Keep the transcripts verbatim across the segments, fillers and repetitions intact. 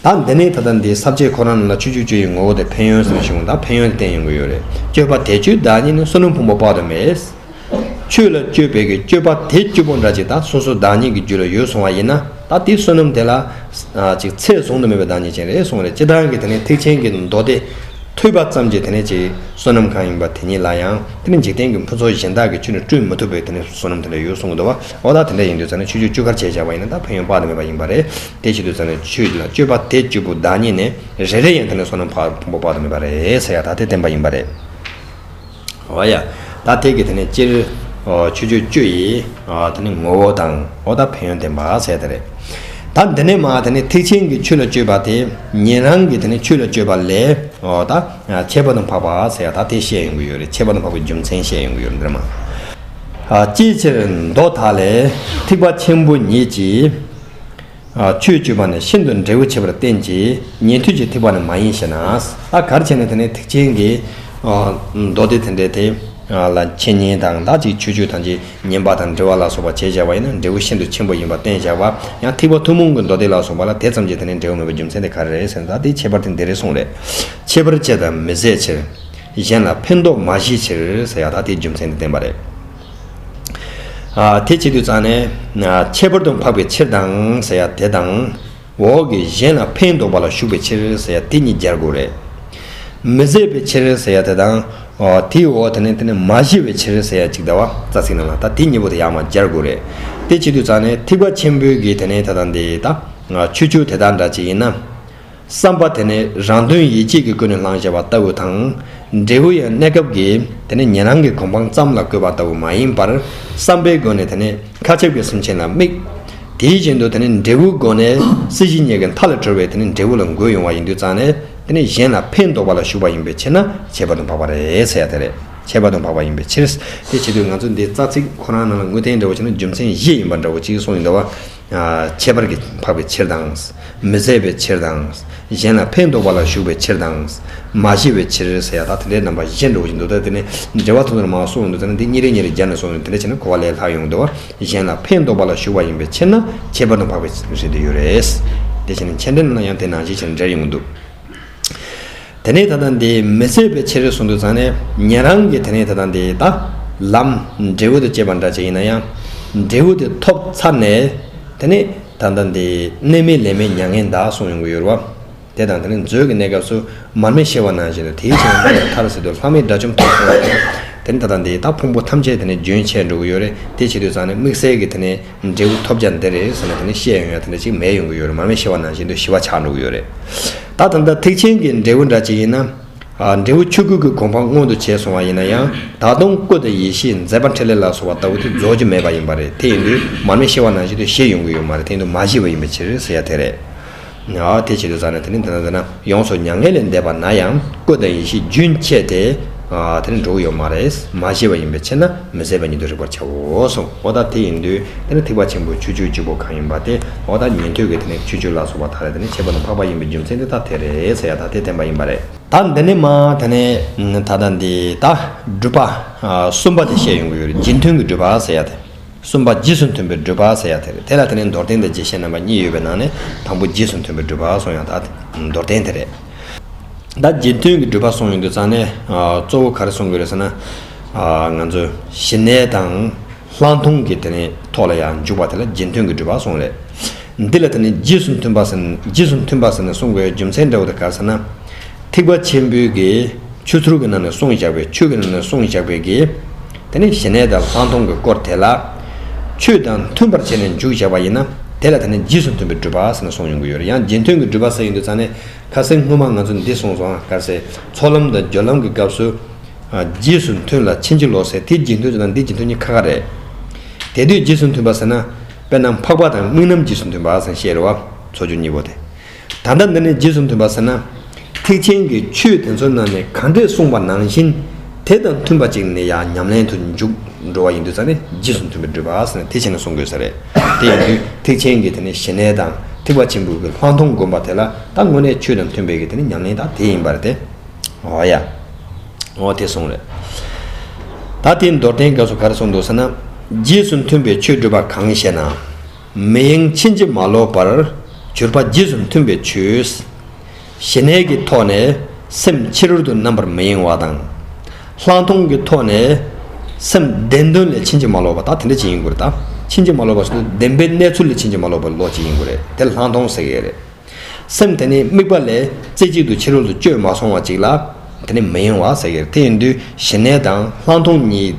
ད་འདི་ནས་ད་ལྟ་འདི་ས་བཅད་ཁོ་རང་ནང་ལ་ཆོས་སྤྱོད་བཅུ་ཡི་ངོ་བོ་དེ་ཕན་ཡོན་ཟེར་ཞིག་འོང་། ད་ཕན་ཡོན་དེ་བསྟན་ཡོང་གི་ཡོད་རེད། སྤྱོད་པ་དེ་བཅུའི་བདག་ཉིད་ནི། བསོད་ནམས་ཕུང་པོ་དཔག་ཏུ་མེད། ཆོས་ལ་སྤྱོད་པའི་གི་སྤྱོད་པ་དེ་བཅུ་པོ་འདྲ་ཅིག་ད་སོ་སོ་བདག་ཉིད་ཀྱི་རྒྱུད་ལ་ཡོད་སོང་བ་ཡིན་ན། ད་དེའི་བསོད་ནམས་དེ་ལ་ཨ་ཅིག་ཚད་བཟུང་དུ་མེད་པའི་བདག་ཉིད་ཅན་རེད་གསུངས་རེད། སྤྱིར་བཏང་གི་དེ་ནས་ཐེག་ཆེན་གྱི་མདོ་སྡེ་ཐོས་པ་ཙམ་གྱིས་དེ་ནས་ཅིག་བསོད་ནམས་གང་ཡིན་པ་དེ་ཉིད་ལ་ཡང་དེ་ནས་འཇིག་རྟེན་གྱི་ཕུན་ཚོགས་གཞན་དག་གི་ཆོས་ནི་སྤྲོད་མི་ཐུབ་པའི་དེ་ནས་བསོད་ནམས་དེ་འདྲ་ཡོད་གསུང་གི་འདུག་བ། འོ་ད་དེ་འདྲ་ཡིན་དུས་ཙང་ནས་ཆོས་སྤྱོད་བཅུ་ཁར་བྱས་བཞག་པ་ཡིན་ན་ད་ཕན་ཡོན་དཔག་ཏུ་མེད་པ་ཡིན་པ་རེད། དེ་བྱེད་དུས་ཙང་ནས་ཆོས་ལ་སྤྱོད་པ་དེ་བཅུ་པོ་བདག་ཉིད་ནས་རེ་རེ་ཡང་དེ་ནས་བསོད་ནམས་ཕ་ཕུང་པོ་དཔག་ཏུ་མེད་པ་རེད་ཟེར་ཡ་ད་དེ་བསྟན་པ་ཡིན་པ་རེད། འོ་ཡ། ད་དེ་གི་དེ་ནས་སྤྱིར་ཨོ་ཆོས་སྤྱོད་བཅུ་ཡི་ཨོ་དེ་ནས་ངོ་བོ་དང་ཨོ་ད་ཕན་ཡོན་བསྟན་པ་ཟེར་དེ་རེད། ད་འདི་ནས་མ་དེ་ནས་ཐེག་ཆེན་གྱི་ཆོས་ལ་སྤྱོད་པ་དེ་ཉན་རང་གི་དེ་ནས་ཆོས་ལ་སྤྱོད་པ་ལས་ཨོ་ད་ཁྱད་པར་དུ་འཕགས་པ་ཟེར་ཡ་ད་དེ་བཤད་ཡོང་གི་ཡོད་རེད། ཁྱད་པར་དུ་འཕགས་པའི་རྒྱུ་མཚན་བཤད་ཡོང་གི་ཡོད་རེད་འདིར་མ། ཨ་ཅིའི་ཕྱིར་མདོ་དག་ལས་ཐེག་པ་ཆེན་པོ་ཉིད་ཀྱིས། ཨ་ཆོས་སྤྱོད་པ་ནི་ཤིན་ཏུ་འབྲས་བུ་ཆེ་བར་བསྟན་གྱི་ཉན་ཐོས་ཀྱི་ཐེག་པ་ནི་མ་ཡིན་ཞེ་ན། ད་ག་རེ་བྱས་ནས་དེ་ནས་ཐེག་ཆེན་གྱི་ཨ་མདོ་སྡེ་དེ་འདྲའི་དེ་ཨ་ལ་འཆད་ཉན་དང་ད་ཅིག་ཆོས་སྤྱོད་དང་ཅིག་ཉན་པ་དང་འདྲི་བ་ལ་སོགས་པ་བྱས་བཞག་པ་ཡིན་ན་འབྲས་བུ་ཤིན་ཏུ་ཆེན་པོ་ཡིན་པར་བསྟན་བཞག་པ། ཡང་ཐེག་པ་ཐུན་མོང་གི་མདོ་སྡེ་ལ་སོགས་པ་ལ་དེ་ཙམ་གྱིས་དེ་ནས་འབྲས་བུ་མེད་པའི་རྒྱུ་མཚན་དེ་ག་རེ་རེད་ཟེར་ན། ད་དེའི་ཁྱད་པར་དེ་འདི་རེད་གསུངས་རེད། ཁྱད་པར་ཅན་དང་མི་ཟད་ཕྱིར། གཞན་ལ་ཕན་འདོགས་མ་བྱས་ཕྱིར་ཟེར་ཡ་ད་དེའི་རྒྱུ་མཚན་དེ་བསྟན་པ་རེད། ཨ་དེ་བྱེད་དུས་ཙང་ནས་ཨ་ཁྱད་པར་དུ་འཕགས་པའི་ཕྱིར་དང་ཟེར་ཡ་དེ་དང་། འོག་གི་གཞན་ལ་ཕན་འདོགས་པ་ལ་ཞུགས་པའི་ཕྱིར་ཟེར་ཡ་དེ་གཉིས་སྦྱར་དགོས་རེད། མི་ཟད་པའི་ཕྱིར་ཟེར་ཡ་དེ་དང་། ཨ་དེའི་འོག་དེ་ནས་དེ་ནས་མ་བྱས་པའི་ཕྱིར་ཟེར་ཡ་གཅིག་ད་བ་རྩ་ཚིག་ནང་ལ་ད་དེ་གཉིས་པོ་དེ་ཡང་མ་སྦྱར་དགོས་རེད། དེ་བྱེད་དུས་ཙང་ནས་ཐེག་པ་ཆེན་པོའི་གི་དེ་ནས་ད་ལྟ་འདི་ད་ཆོས་སྤྱོད་དེ་དག་འདྲ་ཅིག་ཡིན་ན། བསམ་པ་དེ་ནི་རང་དོན་ཡིད་བྱེད་ཀྱི་སྒོ་ནས་བླངས་བྱས་པ་ལྟ་བུ་དང་། འབྲས་བུ་ཡང་གནས་སྐབས་ཀྱི་དེ་ནི་ཉན་རང་གི་གོ་འཕང་ཙམ་ལ་བཀོད་པ་ལྟ་བུ་མ་ཡིན་པར། བསམ་པའི་སྒོ་ནས་དེ་ནི་མཁའ་ཁྱབ་ཀྱི་སེམས་ཅན་ལ་དམིགས། དེ་བཞིན་དུ་དེ་ནི་འབྲས་བུའི་སྒོ་ནས་སྲིད་ཞི་གཉིས་ཀྱི་མཐའ་ལས་གྲོལ་བའི་དེ་ནི་འབྲས་བུ་ལ་འགོད་ཡོང་བ་ཡིན་དུས་ཙང་ནས། དེ་ནི་གཞན་ལ་ཕན་འདོགས་པ་ལ་ཞུགས་པ་ཡིན་པའི་ཕྱིར་ན་ཁྱད་པར་དུ་འཕགས་པ་རེད་ཟེར་ཡ་དེ་རེད། ཁྱད་པར་དུ་འཕགས་པ་ཡིན་པའི་ཕྱིར། དེ་བྱེད་དུས་ང་ཚོ་འདི་རྩ་ཚིག་ཁོ་རང་ནང་ལ་དངོས་བསྟན་འདྲ་བོ་བྱས་ན་རྒྱུ་མཚན་བཞི་ཡིན་པ་འདྲ་བོ་ཅིག་གསུངས་ཡིན་འདུག་བ། ཨ་ཁྱད་པར་གྱིས་འཕགས་པའི་ཕྱིར་དང་། མི་ཟད་པའི་ཕྱིར་དང་། གཞན་ལ་ཕན་འདོགས་པ་ལ་ཞུགས་པའི་ཕྱིར་དང་། མ་བྱས་པའི་ཕྱིར་ཟེར་ཡ་ད་དེ་འདྲའི་རྣམ་པ་བཞི་འདྲ་བོ་ཞིག་འདུག་ད་དེ་ནི་འགྲེལ་པ་ཐུང་ཐུང་མར་གསུངས་འདུག་ད་ནི་འདི་གཉིས་རེ་གཉིས་རེ་སྦྱར་ནས་གསུངས་ཡོད། དེ་འདྲ་བྱས་ན་གོ་བ་ལས་ལྷག་ཡོང་འདུག་བ། གཞན་ལ་ཕན་འདོགས་པ་ལ་ཞུགས་པ་ཡིན་པའི་ཕྱིར་ན་ཁྱད་པར་དུ་འཕགས་པའི་ཕྱིར་ཟེར་དུ་ཡོད་རེད། དེ་བྱས་ན་མཆན་འགྲེལ་ནང་ཡང་དེ་ནང་བཞིན་བྱས་ནས་འགྲེལ་ཡོང་གི་འདུག་དེ་ནས་ད་ལྟ་འདི་མི་ཟད་པའི་ཕྱིར་གསུངས་དུས་ཙང་ནས་ཉན་རང་གི་དེ་ནས་ད་ལྟ་འདི་ད་ལམ་འབྲས་བུ་དང་བཅས་པ་འདྲ་ཅིག་ཡིན་ན་ཡང་། འབྲས་བུ་དེ་ཐོབ་ཚར་ནས་དེ་ནས་ད་ལྟ་འདི་གནས་མེད་ལས་མེད་མྱ་ངན་འདའ་གསུངས་ཡོང་གི་ཡོད་རེད་བ། དེ་དང་དེ་ནས་མཛོད་ཀྱི་གནས་སྐབས་སུ་མར་མེ་བཤལ་བ་ནང་བཞིན་དུ་དེའི་ཕྱིར་མེ་ལ་ཐར་ཟེར་དུས་ལྷག་མེ་དགྲ་བཅོམ་ཐོབ་སོང་བ་དེ་ནས་ད་ལྟ་འདི་ད་ཕུང་པོ་ཐམས་ཅད་དེ་ནས་རྒྱུན་ཆད་འགྲོ་གི་ཡོད་རེད། དེ་བྱེད་དུས་ཙང་ནས་དམིགས་བསལ་གྱི་དེ་ནས། འབྲས་བུ་ཐོབ་བྱ་འདི་རེད་ཟེར་ནས་དེ་ནས་བཤད་ཡོང་ཡ་དེ་འདྲ་ཅིག་མེད་ཡོང་གི་ཡོད་རེད། མར་མེ་བཤལ་བ་ནང་བཞིན་དུ་ཞི་བ་ཆགས་འགྲོ་གི་ཡོད་རེད། ད་ད་ལྟ་ཐེག་ཆེན་གྱི་འབྲས་བུ་འདྲ་ཅིག་ཡིན་ན། ཨ་འབྲས་བུ་ཆོས་སྐུ་གི་གོ་འཕང་མངོན་དུ་བྱས་སོང་བ་ཡིན་ན་ཡང་ད་དུང་སྐུ་དང་ཡེ་ཤེས་མཛད་པ་འཕྲིན་ལས་ལ་སོགས་པ་ལྟ་བུ་དེ་རྫོགས་རྒྱུ་མེད་པ་ཡིན་པ་རེད། དེ་ཡིན་དུས་མར་མེ་བཤལ་བ་ནང་བཞིན་དུ་ཞི་ཡོང་གི་ཡོད་མ་རེད། དེ་ཡིན་དུས་མ་ཞི་བ་ཡིན་པའི་ཕྱིར་ཟེར་ཡ་དེ་རེད། ཨ་དེ་བྱེད་དུས་ཙང་ནས་དེ་ནི་འདི་ན་འདི་ན་ཡོངས་སུ་མྱ་ངན་ལས་འདས་པ་ན་ཡང་སྐུ་དང་ཡེ་ཤེས་རྒྱུན་ཆད་དེ་ཨ་དེ་ནི་འགྲོ་གི་ཡོད་མ་རེད། མ་ཤི་བ་ཡིན་པའི་ཕྱིར་ན་མི་ཟད་པ་ཉིད་དུ་རིག་པར་བྱའོ་གསུངས། འོ་ད་དེ་ཡིན་དུས་དེ་ནི་ཐེག་པ་ཆེན་པོའི་ཆོས་སྤྱོད་བཅུ་པོ་གང་ཡིན་པ་དེ་འོ་ད་ཉན་ཐོས་ཀྱི་དེ་ནི་ཆོས་སྤྱོད་ལ་སོགས་པ་དག་ལས་དེ་ནི་ཁྱད་པར་དུ་འཕགས་པ་ཡིན་པའི་རྒྱུ་མཚན་དེ་ད་དེ་རེད་ཟེར་ཡ་ད་དེ་བསྟན་པ་ཡིན་པ་རེད། ད་འདི་ནི་མ་དེ་ནི་ད་ལྟ་འདི་ད་སྒྲུབ་པ་གསུམ་པ་དེ་བཤད་ཡོང་གི་ཡོད་རེད། རྗེས་མཐུན་གྱི་སྒྲུབ་པ་ཟེར་ཡ་དེ། གསུམ་པ་རྗེས་སུ་མཐུན་པའི་སྒྲུབ་པ་ཟེར་ཡ་དེ་རེད། དེ་ལ་དེ་ནས་མདོར་བསྟན་དང་རྒྱས་བཤད་རྣམ་པ་གཉིས་ཡོད་པའི་ནང་ནས་དང་པོ་རྗེས་སུ་མཐུན་པའི་སྒྲུབ་པ་གསུངས་ཡང་ད་མདོར་བསྟན་དེ་རེད། ད་རྗེས་མཐུན་གྱི་སྒྲུབ་པ་གསུངས་ཡོང་དུས་ཙང་ནས་གཙོ་བོ་ག་རེ་གསུང་དགོས་རེད་ཟེར་ན། ང་ཚོ་ཞི་གནས་དང་ལྷག་མཐོང་གི་དེ་ནས་ཐོག་ལ་ཡང་འཇུག་པ་དེ་ལ་རྗེས་མཐུན་གྱི་སྒྲུབ་པ་གསུངས་རེད། འདི་ལ་དེ་ནས་རྗེས་སུ་མཐུན་པ་ཟེར་རྗེས་སུ་མཐུན་པ་ཟེར་ནས་གསུང་དགོས་རྒྱུ་མཚན་འདྲ་བོ་དེ་ག་རེ་ཟེར་ན། ཐེག་པ་ཆེན་པོའི་གི་ཆོས་ཚུལ་གྱི་ནང་ནས་གསུངས་བཞག་པའི་ཆོས་ཀྱི་ནང་ནས་གསུངས་བཞག་པའི་གི་དེ་ནི་ཞི་གནས་དང་ལྷག་མཐོང་གི་སྐོར་དེ་ལ་ཆོས་དང་མཐུན་པར་བྱས་ནས་འཇུག་བཞག་པ་ཡིན་ན་དེ་ལ་དེ་ནི་རྗེས་སུ་མཐུན་པའི་སྒྲུབ་པ་ཟེར་ནས་གསུངས་ཡོང་གི་ཡོད་རེད། ཡང་རྗེས་མཐུན་གྱི་སྒྲུབ་པ་ཟེར་ཡོང་དུས་ཙང་ནས་ཁ་སང་སྔོན་མ་ང་ཚོ་འདི་གསུངས་སོང་། ག་རེ་ཟེར་ཚོགས་ལམ་དང་སྦྱོར་ལམ་གྱི་སྐབས་སུ་རྗེས་སུ་མཐུན་ལ་ཕྱིན་ཅི་ལོག་ཟེར། དེ་རྗེས་མཐུན་དང་འདི་རྗེས་མཐུན་གཉིས་ཁ་ཁ་རེད། དེ་དུས་རྗེས་སུ་མཐུན་པ་ཟེར་ན་དཔེར་ན་འཕགས་པ་དང་དམིགས་རྣམ་རྗེས་སུ་མཐུན་པ་ཟེར་བཤད་རེད་བ། ཚོགས་སྦྱོར་གཉིས་པོ་དེ། ད་ལྟ་འདི་ནས་རྗེས་སུ་མཐུན་པ་ཟེར་ན། ཐེག་ཆེན་གྱི་ཆོས་དེ་ཚོའི་ནང་ནས་ག་འདྲས་གསུངས་པ་ནང་བཞིན་དེ་དང་མཐུན་པ་ཅིག་ནས་ཡང་ཉམས་ལེན་དུ་འཇུག་འགྲོ་བ་ཡིན་དུས་ཙང་ནས་རྗེས་སུ་མཐུན་པའི་སྒྲུབ་པ་ཟེར་ནས་དེ་བྱས་ནས་གསུང་དགོས་ས་རེད། དེ་ཡིན་དུས་ཐེག་ཆེན་གྱི་དེ་ནས་ཞི་གནས་དང་ཐེག་པ་ཆེན་པོའི་གི་ལྷག་མཐོང་བསྒོམ་པ་དེ་ལ་ད་དངོས་གནས་ཆོས་དང་མཐུན་པའི་གི་དེ་ནས་ཉམས་ལེན་ད་དེ་ཡིན་པ་རེད་དེ། འོ་ཡ། འོ་དེ་གསུངས་རེད། ད་དེ་མདོར་བསྟན་སྐབས་སུ་ག་རེ་གསུངས་འདུག་ཟེར་ན། རྗེས་སུ་མཐུན་པའི་ཆོས་སྒྲུབ་པ་གང་ཞེ་ན། མི་ཡེངས་ཕྱིན་ཅི་མ་ལོག་པར། གྱུར་པ་རྗེས་སུ་མཐུན་པའི་ཆོས། ཞི་གནས་ཀྱི་ཐོག་ནས་སེམས་ཕྱི་རོལ་དུ་རྣམ་པར་མི་གཡེང་བ་དང་། ལྷག་མཐོང་གི་ཐོག་ནས་སེམས་བདེན་དོན་ལས་ཕྱིན་ཅི་མ་ལོག་པ། ད་དེ་འདྲ་ཅིག་ཡིན་དགོས་རེད། ད་ཕྱིན་ཅི་མ་ལོག་པ་ཟེར་དུས་བདེན་པའི་གནས་ཚུལ་ལས་ཕྱིན་ཅི་མ་ལོག་པའི་བློ་ཅིག་ཡིན་དགོས་རེད། དེ་ལྷག་མཐོང་ཟེར་གྱི་རེད། སེམས་དེ་ནི་དམིགས་པ་ལས་རྩེ་གཅིག་ཏུ་ཕྱི་རོལ་དུ་བཅོས་མ་སོང་བ་ཅིག་ལ། དེ་ནི་མི་གཡེང་བ་ཟེར་གྱི་རེད། དེ་ཡིན་དུས་ཞི་གནས་དང་ལྷག་མཐོང་གཉིས་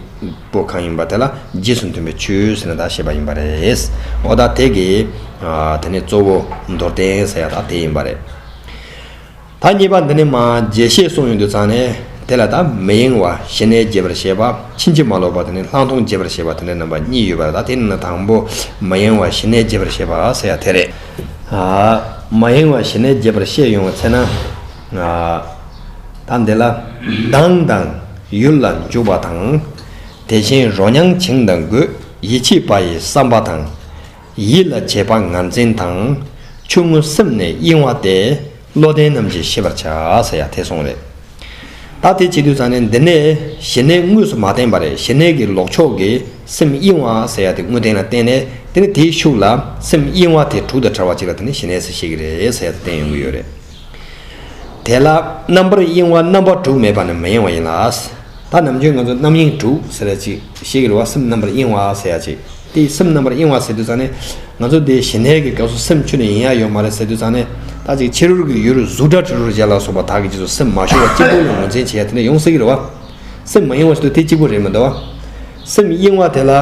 པོ་གང་ཡིན་པ་དེ་ལ་རྗེས་སུ་མཐུན་པའི་ཆོས་ཟེར་ནས་ད་བཤད་པ་ཡིན་པ་རེད། འོ་ད་དེ་གི་ཨ་དེ་ནི་གཙོ་བོ་མདོར་བསྟན་ཟེར་ཡ་ད་དེ་ཡིན་པ་རེད། ད་གཉིས་པ་འདི་ནི་མ་རྒྱས་བཤད་གསུངས་ཡོང་དུས་ཙང་ནས་དེ་ལ་ད་མི་གཡེང་བ་ཞི་གནས་རྒྱས་པར་བཤད་པ། ཕྱིན་ཅི་མ་ལོག་པ་དེ་ནི་ལྷག་མཐོང་རྒྱས་པར་བཤད་པ་དེ་འདྲ་རྣམ་པ་གཉིས་ཡོད་པ་རེད། ད་དེ་ནི་དང་པོ་མི་གཡེང་བ་ཞི་གནས་རྒྱས་པར་བཤད་པ་ཟེར་ཡ་དེ་རེད། ཨ་མི་གཡེང་བ་ཞི་གནས་རྒྱས་པར་བཤད་ཡོང་བའི་ཚེ་ན། ཨ་ད་འདི་ལ་གདངས་དང་ཡུལ་ལ་འཇུག་པ་དང་། དེ་བཞིན་རོ་མྱང་བྱིང་དང་རྒོད། ཡིད་ཆེས་པ་ཡི་བསམ་པ་དང་། ཡིད་ལ་བྱེད་པ་ངར་འཛིན་དང་། ཆུང་ངུ་སེམས་ནི་གཡེང་བ་སྟེ། བློ་ལྡན་རྣམས་ཀྱིས་ཤེས་པར་བྱ། ཟེར་ཡ་དེ་གསུངས་རེད། ད་དེ་བྱེད་དུས་ཙང་ནས་འདི་ནས་ཞི་གནས་དངོས་སུ་མ་བསྟན་པ་རེད། ཞི་གནས་ཀྱི་ལོག་ཕྱོགས་ཀྱི་སེམས་གཡེང་བ་ཟེར་ཡ་དེ་དངོས་བསྟན་ལ་བརྟེན་ནས། དེ་ནི་དེའི་ཤུགས་ལ་སེམས་གཡེང་བ་དེ་དྲུག་དང་བྲལ་བ་ཅིག་ལ་དེ་ནི་ཞི་གནས་ཟེར་ཤེས་ཀྱི་རེད་ཟེར་ཡ་དེ་བསྟན་ཡོང་གི་ཡོད་རེད། དེ་ལ་རྣམ་པར་གཡེང་བ་རྣམ་པ་དྲུག་མེད་པ་ནི་མི་གཡེང་བ་ཡིན་ལ། ད་ནམ་རྒྱུན་ང་ཚོ་རྣམ་གཡེང་དྲུག་ཟེར་ཡ་ཅིག་ཤེས་ཀྱི་རེད་བ། སེམས་རྣམ་པར་གཡེང་བ་ཟེར་ཡ་ཅིག་དེ་སེམས་རྣམ་པར་གཡེང་བ་ཟེར་དུས་ཙང་ནས་ང་ཚོ་དེ་ཞི་གནས་ཀྱི་སྐབས་སུ་སེམས་ཁྱོན་ནས་གཡེང་ཡ་ཡོད་མ་རེད་ཟེར་དུས་ཙང་ནས། ད་ཅིག་ཕྱི་རོལ་གྱི་ཡུལ་གཟུགས་སྒྲ་དྲི་རོ་རེག་བྱ་ལ་སོགས་པ་དག་གི་རྗེས་སུ་སེམས་མ་ཤོར་བ་གཅིག་པུ་ལ་ངོས་འཛིན་བྱེད་ཡ་དེ་འདྲ་ཡོང་སྲིད་ཀྱི་རེད་བ། སེམས་མ་གཡེང་བ་ཞིག་ཏུ་དེ་གཅིག་པུ་རེད་མི་འདུག་བ། སེམས་གཡེང་བ་དེ་ལ་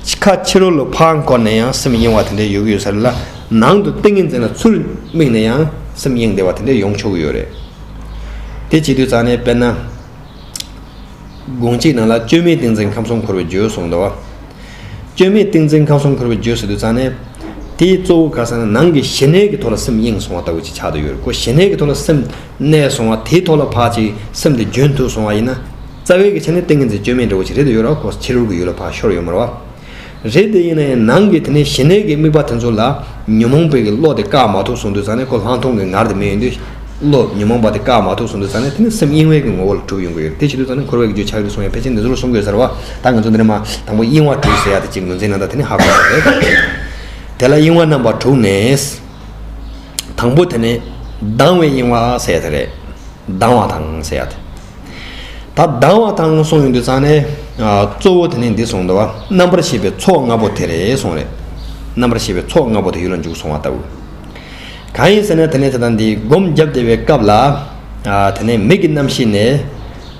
ཁ་ཕྱི་རོལ་ལ་ཕར་འཁོར་ནས་ཡང་སེམས་གཡེང་བ་དེ་འདྲ་ཡོད་ཀྱི་ཡོད་ས་རེད་ལ། ནང་དུ་ཏིང་ངེ་འཛིན་ལ་ཚུར་དམིགས་ནས་ཡང་སེམས་གཡེང་བསྡད་པ་དེ་འདྲ་ཡོང་ཆོག་གི་ཡོད་རེད། དེ་བྱེད་དུས་ཙང་ནས་དཔེར་ན། དགོངས་གཅིག་ནང་ལ་བཅོས་མའི་ཏིང་འཛིན་ཁམས་གསུམ་འཁོར་བའི་རྒྱུ་གསུངས་འདུག་བ། བཅོས་མའི་ཏིང་འཛིན་ཁམས་གསུམ་འཁོར་བའི་རྒྱུ་ཟེར་དུས་ཙང་ནས། དེའི་གཙོ་བོ་ག་ཟེར་ན་ནང་གི་ཞི་གནས་ཀྱི་ཐོག་ལ་སེམས་གཡེང་སོང་བ་ལྟ་བུ་ཅིག་ཆགས་བསྡད་ཡོད་རེད། ཁོ་ཞི་གནས་ཀྱི་ཐོག་ལ་སེམས་གནས་སོང་བ་དེའི་ཐོག་ལ་ཕར་ཅིག་སེམས་དེ་རྒྱུན་མཐུད་སོང་བ་ཡིན་ན། རྩ་བའི་གི་ཆ་ནས་ཏིང་ངེ་འཛིན་བཅོས་མའི་འབྲས་བུ་ཅིག་རེད་དུ་ཡོད་རེད་བ། ཁོ་ཕྱི་རོལ་གྱི་ཡུལ་ལ་ཕར་ཤོར་ཡོད་མ་རེད་བ། རེད་དེ་ཡིན་ན་ཡང་ནང་གི་དེ་ནས་ཞི་གནས་ཀྱི་དམིགས་པ་དེ་ཚོ་ལ་ཉོན་མོངས་པའི་གི་བློ་དེ་བཀག་མ་ཐུབ་སོང་དུས་ཙང་ནས། ཁོ་ལྷག་མཐོང་གི་ངར་དེ་མེད་ཡོང་དུས། བློ་ཉོན་མོངས་པ་དེ་བཀག་མ་ཐུབ་སོང་དུས་ཙང་ནས་དེ་ནི་སེམས་གཡེང་བའི་གི་ངོ་བོ་ལ་གྲུབ་ཡོང་གི་ཡོད། དེ་བྱེད་དུས་ཙང་ནས་འཁོར་བའི་གི་རྒྱུ་ཆགས་ཀྱི་རེད་གསུང་ཡ་ཕལ་ཆེར་འདི་ཚོ་ལ་གསུང་དགོས་ས་རེད་བ། ད་ང་ཚོ་འདི་ནས་མ་དང་པོ་གཡེང་བ་དྲུག་ཟེར་ཡ་དེ་གཅིག་ངོས་འཛིན་གནང་སྟངས་དེ་ནི་ཧ་གོ་ས་རེད། དེ་ལ་གཡེང་བ་རྣམ་པ་དྲུག་ནི། དང་པོ་དེ་ནི་ལྡང་བའི་གཡེང་བ་ཟེར་ཡ་དེ་རེད། ལྡང་བ་དང་ཟེར་ཡ་དེ། ད་ལྡང་བ་དང་གསུངས་ཡོང་དུས་ཙང་ནས། ཨ་གཙོ་བོ་དེ་ནི་འདི་གསུངས་འདུག་བ། རྣམ་པར་ཤེས་པའི་ཚོགས་ལྔ་པོ་དེ་རེད་གསུངས་རེད། རྣམ་པར་ཤེས་པའི་ཚོགས་ལྔ་པོ་དེ་ཡུལ་ལ་འཇུག་སོང་བ་ལྟ་བུ། གང་ཡིན་ཟེར་ན་དེ་ནས་ད་ལྟ་འདི་སྒོམ་བརྒྱབ་བསྡད་པའི་སྐབས་ལ། ཨ་དེ་ནས་མིག་གི་རྣམ་ཤེས་ནས།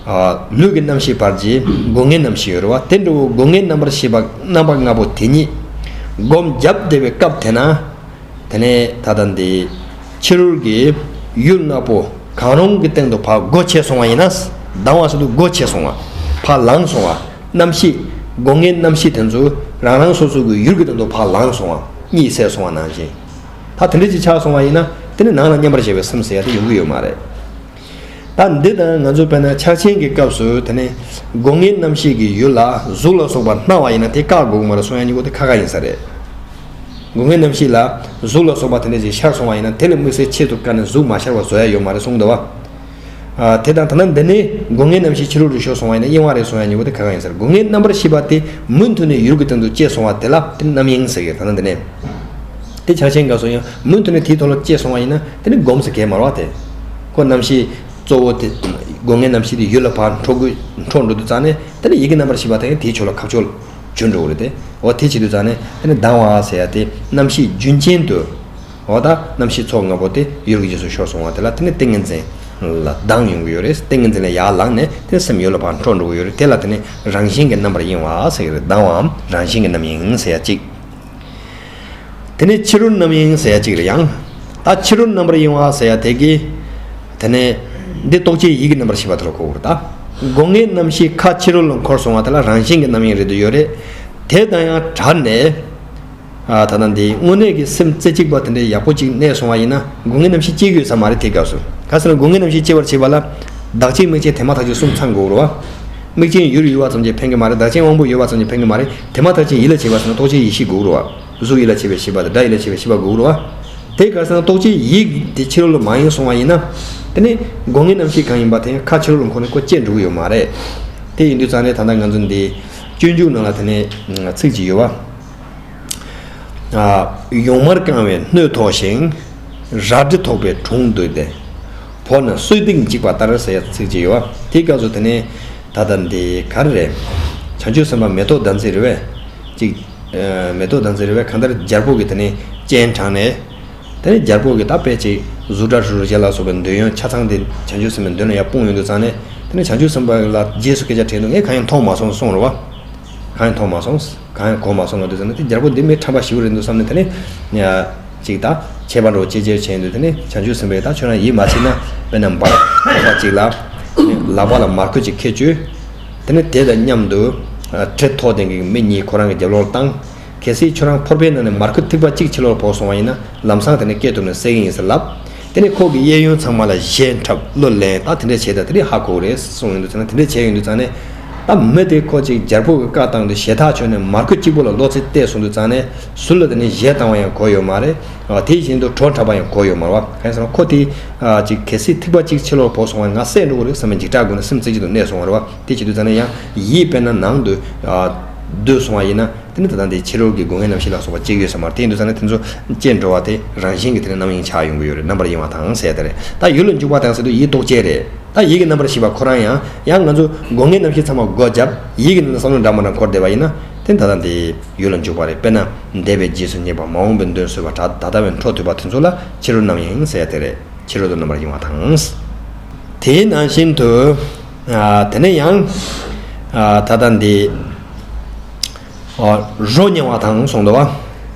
ཨ་ལུས་ཀྱི་རྣམ་ཤེས་བར་གྱི་སྒོ་ལྔའི་རྣམ་ཤེས་ཡོད་རེད་བ། དེ་འདྲ་བོ་སྒོ་ལྔའི་རྣམ་པར་ཤེས་པ་རྣམ་པ་ལྔ་པོ་དེ་ཉིད་སྒོམ་བརྒྱབ་བསྡད་པའི་སྐབས་དེ་ན། དེ་ནས་ད་ལྟ་འདི་ཕྱི་རོལ་གྱི་ཡུལ་ལྔ་པོ་གང་རུང་གི་སྟེང་དུ་ཕར་སྒོ་ཕྱེ་སོང་བ་ཡིན་ན། ལྡང་བ་ཟེར་དུས་སྒོ་ཕྱེ་སོང་བ། ཕར་ལངས་སོང་བ། རྣམ་ཤེས། སྒོ་ལྔའི་རྣམ་ཤེས་དེ་ཚོ་རང་རང་སོ་སོ་གི་ཡུལ་གྱི་སྟེང་དུ་ཕར་ལངས་སོང་བ། གཉིད་སད་སོང་བ་ནང་བཞིན། ད་དེ་འདྲ་ཅིག་ཆགས་སོང་བ་ཡིན་ན། དེ་ནི་ནང་ལ་མཉམ་པར་བཞག་པའི་སེམས་ཟེར་ཡ་དེ་ཡོང་གི་ཡོད་མ་རེད། ད་འདི་དང་ང་ཚོ་དཔེར་ན་ཕྱག་ཆེན་གྱི་སྐབས་སུ་དེ་ནས་སྒོ་ལྔའི་རྣམ་ཤེས་ཀྱི་ཡུལ་ལ་གཟུགས་ལ་སོགས་པ་སྣང་བ་ཡིན་ན་དེ་བཀག་དགོས་ཀྱི་མ་རེད་གསུང་ཡ་གཉིས་པོ་དེ་ཁ་ཁ་ཡིན་ས་རེད། སྒོ་ལྔའི་རྣམ་ཤེས་ལ་གཟུགས་ལ་སོགས་པ་དེ་འདྲ་ཅིག་ཤར་སོང་བ་ཡིན་ན་དེ་ལ་དམིགས་བསལ་ཆེད་དུ་བཀག་ནས་གཟུགས་མ་ཤར་བ་བཟོ་ཡ་ཡོད་མ་རེད་གསུངས་འདུག་བ། ཨ་དེ་དང་ད་ནང་འདི་ནས་སྒོ་ལྔའི་རྣམ་ཤེས་ཕྱི་རོལ་དུ་ཤོར་སོང་བ་ཡིན་ན་གཡེང་བ་རེད་གསུང་ཡ་གཉིས་པོ་དེ་ཁ་ཁ་ཡིན་ས་རེད། སྒོ་ལྔའི་རྣམ་པར་ཤེས་པ་དེ་མུ་མཐུད་ནས་ཡུལ་གྱི་སྟེང་དུ་སྐྱེས་སོང་བ་དེ་ལ་དེ་རྣམ་གཡེང་ཟེར་གི། ད་ནང་འདི་ནས་དེ་ཕྱག་ཆེན་སྐབས་སུ་ཡང་མུ་མཐུད་ནས་དེའི་ཐོག་ལ་སྐྱེས་སོང་བ་ཡིན་ན་དེ་ནི་སྒོམ་ཟེར་གི་མ་རེད་བ། དེ་ཁོ་རྣམ་ཤེས་གཙོ་བོ་དེ་སྒོ་ལྔའི་རྣམ་ཤེས་དེ་ཡུལ་ལ་ཕར་འཕྲོ་དགོས། འཕྲོ་འགྲོ་དུས་ཙང་ནས་དེ་ནི་ཡིད་ཀྱི་རྣམ་པར་ཤེས་པ་དེ་ཡང་དེའི་ཕྱོགས་ལ་ཁ་ཕྱོགས་ལ་གྱུར་འགྲོ་གི་རེད་དེ། འོ་དེ་བྱེད་དུས་ཙང་ནས་དེ་ནི་ལྡང་བ་ཟེར་ཡ་དེ་རྣམ་ཤེས་རྒྱུན་ཅན་དུ། འོ་ད་རྣམ་ཤེས་ཚོགས་ལྔ་པོ་དེ་ཡུལ་གྱི་རྗེས་སུ་ཤོར་སོང་བ་དེ་ལ་དེ་ནི་ཏིང་ངེ་འཛིན་ལ་ལྡང་ཡོང་གི་ཡོད་རེད། ཏིང་ངེ་འཛིན་ལ་ཡར་ལངས་ནས་དེ་ནི་སེམས་ཡུལ་ལ་ཕར་འཕྲོ་འགྲོ་གི་ཡོད་རེད། དེ་ལ་དེ་ནི་རང་བཞིན་གྱིས་རྣམ་པར་གཡེང་བ་ཟེར་གི་རེད། ལྡང་བའམ་རང་བཞིན་གྱིས་རྣམ་གཡེང་ཟེར་ཡ་གཅིག་དེ་ནས་ཕྱི་རོལ་རྣམ་གཡེང་ཟེར་ཡ་གཅིག་རེད། ཡང་ད་ཕྱི་རོལ་རྣམ་པར་གཡེང་བ་ཟེར་ཡ་དེ་གི། དེ་ནས་འདི་རྟོག་བཅས་ཡིད་ཀྱི་རྣམ་པར་ཤེས་པ་དེ་ལ་གོ་དགོས་རེད་ད། སྒོ་ལྔའི་རྣམ་ཤེས་ཁ་ཕྱི་རོལ་ལ་འཁོར་སོང་བ་དེ་ལ་རང་བཞིན་གྱི་རྣམ་གཡེང་རེད་དུ་ཡོད་རེད། དེ་དང་ཡང་བྲལ་ནས། ཨ་ད་ལྟ་འདི་དངོས་གནས་ཀྱི་སེམས་རྩེ་གཅིག་པ་དེ་འདྲའི་ཡག་པོ་ཅིག་གནས་སོང་བ་ཡིན་ན་སྒོ་ལྔའི་རྣམ་ཤེས་སྐྱེ་གི་ཡོད་ས་མ་རེད། དེ་སྐབས་སུ་ག་ཟེར་ན་སྒོ་ལྔའི་རྣམ་ཤེས་སྐྱེ་བར་བྱེད་པ་ལ་བདག་གཅིག་དམིགས་གཅིག་དེ་མ་ཐག་ཆོད་གསུམ་ཚང་དགོས་རེད་བ། དམིགས་རྐྱེན་ཡུལ་ཡོད་པ་ཙམ་གྱིས་ཕན་གི་མ་རེད། བདག་རྐྱེན་དབང་པོ་ཡོད་པ་ཙམ་གྱིས་ཕན་གི་མ་རེད། དེ་མ་ཐག་ཆོད་ཡིད་ལ་བྱེད་པ་ཟེར་ན་རྟོག་བཅས་ཡིད་ཤེས་དགོས་རེད་བ། གཟུགས་ཡིད་ལ་བྱེད་པའི་ཤེས་པ་དང་སྒྲ་ཡིད་ལ་བྱེད་པའི་ཤེས་པ་དགོས་རེད་བ། དེ་ག་ཟེར་ན་རྟོག་བཅས་ཡིད་དེ་ཕྱི་རོལ་ལ་མ་གཡེང་སོང་བ་ཡིན་ན། དེ་ནི་སྒོ་ལྔའི་རྣམ་ཤེས་གང་ཡིན་པ་དེ་ཁ་ཕྱི་རོལ་ལ་འཁོར་ནས་ཁོ་སྐྱེ་འགྲོ་གི་ཡོད་མ་རེད། དེ་ཡིན་དུས་ཙང་ནས་ད་ལྟ་ང་ཚོ་འདི་སྤྱོད་འཇུག་ནང་ལ་དེ་ནས་ཚིག་ཅིག་ཡོད་བ། ཨ་ཡོངས་མར་བཀང་བའི་སྣོད་ཐོགས་ཤིང་། རལ་གྲི་ཐོགས་པའི་དྲུང་བསྡུས་ཏེ། བོར་ནས་གསོད་སྟེགས་འཇིགས་པ་ལྟར་ཟེར་ཡ་ཚིག་ཅིག་ཡོད་པ། དེའི་སྐབས་སུ་དེ་ནས་ད་ལྟ་འདི་ག་རེ་རེད། བྱང་ཆུབ་སེམས་དཔའ་མེ་ཏོག་ཟླ་མཛེས་རེད་པས། ཅིག་ཨ། མེ་ཏོག་ཟླ་མཛེས་རེད་པས། གང་ལྟར་རྒྱལ་པོ་གིས་དེ་ནས་སྤྱན་དྲངས་ནས། དེ་ནས་རྒྱལ་པོ་གིས་ད་དཔེ་ཅིག་གཟུགས་སྒྲ་དྲི་རོ་རེག་བྱ་ལ་སོགས་པའི་འདོད་ཡོན་ཆ་ཚང་དེ་བྱང་ཆུབ་སེམས་དཔའི་མདུན་ལ་ཡར་སྤུངས་ཡོང་དུས་ཙང་ནས། དེ་ནས་བྱང་ཆུབ་སེམས་དཔའ་ལ་རྗེས་སུ་སྐད་ཆ་དྲིས་འདུག་ངས་གང་ཡང་མཐོང་མ་སོང་གསུངས་རེད་པ། གང་ཡང་མཐོང་མ་སོང་། གང་ཡང་གོ་མ་སོང་ལབ་དུས་ཙམ་ནས། དེ་རྒྱལ་པོ་འདི་མི་ཁྲམ་པ་ཞེ་པོ་རེད་འདུག་བསམ་ནས། དེ་ནས་ཡ་ཅིག་ད་ཆད་པ་འདྲ་བོ་ཅིག་ཅིག་བྱས་ཡོང་དུས། དེ་ནས་བྱང་ཆུབ་སེམས་དཔས་ད་ཁྱོད་རང་ཡིད་མ་ཆེས་ན། དཔེར་ན་འབར་བ་ཅིག་ལ་ལག་པ་ལ་མར་ཁུ་ཅིག་ཁྱེར་བཅུག་དེ་ནས་དེ་དང་མཉམ་དུ་གྲི་ཐོགས་ལྡན་གྱི་མི་གཉིས་ཁོ་རང་གི་རྒྱབ་ལོགས་བཏང་། གལ་སྲིད་ཁྱོད་རང་ཕོར་པའི་ནང་ནས་མར་ཁུ་ཐིགས་པ་གཅིག་ཕྱི་ལོགས་བོར་སོང་བ་ཡིན་ན། ལམ་སང་དེ་ནས་སྐེ་གཏུབས་ནས་བསད་ཀྱི་ཡིན་ཟེར་ལབ། དེ་ནས་ཁོ་གི་གཡས་གཡོན་ཚང་མ་ལ་གཞས་འཁྲབ་གླུ་ལེན། ད་དེ་འདྲ་བྱས་ད་དེ་ནས་ཧ་གོ་གི་རེད་གསུངས་ཡོང་དུས་ཙང་ནས། དེ་འདྲ་བྱས་ཡོང་དུས་ཙང་ནས། ད་མི་དེ་ཁོ་ཅིག་རྒྱལ་པོ་གི་བཀའ་བཏང་དུས་ཞེ་ཐག་ཆོད་ནས་མར་ཁུ་གཅིག་པོ་ལ་བློ་རྩེ་གཏད་སོང་དུས་ཙང་ནས། ཟུར་ལ་དེ་ནས་གཞས་བཏང་བ་ཡང་གོ་ཡོད་མ་རེད། དེ་བཞིན་དུ་བྲོ་འཁྲབ་པ་ཡང་གོ་ཡོད་མ་རེད་པ། གང་ཡིན་ཟེར་ན་ཁོ་དེ་ཅིག་གལ་སྲིད་ཐིགས་པ་གཅིག་ཕྱི་ལོགས་བོར་སོང་བ་ཡིན་ན་ང་བསད་འགྲོ་གི་རེད་བསམ་པའི་འཇིགས་སྐྲག་སྒོ་ནས་སེམས་རྩེ་གཅིག་ཏུ་གནས་སོང་བ་རེད་པ། དེ་བྱེད་དུས་ཙང་ནས་ཡང་ཡིད་དཔེར་ན་ནང་དུ་སྡོད་སོང་བ་ཡིན་ན། དེ་ནི་ད་ལྟ་འདི་ཕྱི་རོལ་གྱི་སྒོ་ལྔའི་རྣམ་ཤེས་ལ་སོགས་པ་གཅིག་ཡོད་ས་མ་རེད། དེ་ཡིན་དུས་ཙང་ནས་དེ་ཚོ་སྐྱེ་འགྲོ་བ་དེ་རང་བཞིན་གྱིས་དེ་ནི་རྣམ་གཡེང་ཆགས་ཡོང་གི་ཡོད་རེད། རྣམ་པར་གཡེང་བ་དང་ཟེར་དེ་རེད། ད་ཡུལ་ལ་འཇུག་པ་དང་ཟེར་དུས་ཡིད་རྟོག་བཅས་རེད། ད་ཡིད་ཀྱི་རྣམ་པར་ཤེས་པ་ཁོ་རང་ཡང་། ཡང་ང་ཚོ་སྒོ་ལྔའི་རྣམ་ཤེས་ཚང་མ་སྒོ་བརྒྱབ། ཡིད་ཀྱི་ནང་ལ་བསམ་བློ་འདྲ་མི་འདྲ་འཁོར་བསྡད་པ་ཡིན་ན། དེ་ད་ལྟ་འདི་ཡུལ་ལ་འཇུག་པ་རེད། དཔེར་ན་འདས་པའི་རྗེས་སུ་སྙེག་པ། མ་འོངས་པའི་མདུན་གསོད་པ། ད་ད་ལྟ་བའི་འཕྲོ་མཐུད་པ་དེ་ཚོ་ལ་ཕྱི་རོལ་རྣམ་གཡེང་ཟེར་ཡ་དེ་རེད། ཕྱི་རོལ་དུ་རྣམ་པར་གཡེང་བ་དང་། དེའི་ནང་བཞིན་དུ། ཨ། དེ་ནས་ཡང་། ཨ། ད་ལྟ་འདི། ཨ། རོ་མྱང་བ་དང་གསུངས་འདུག་པ།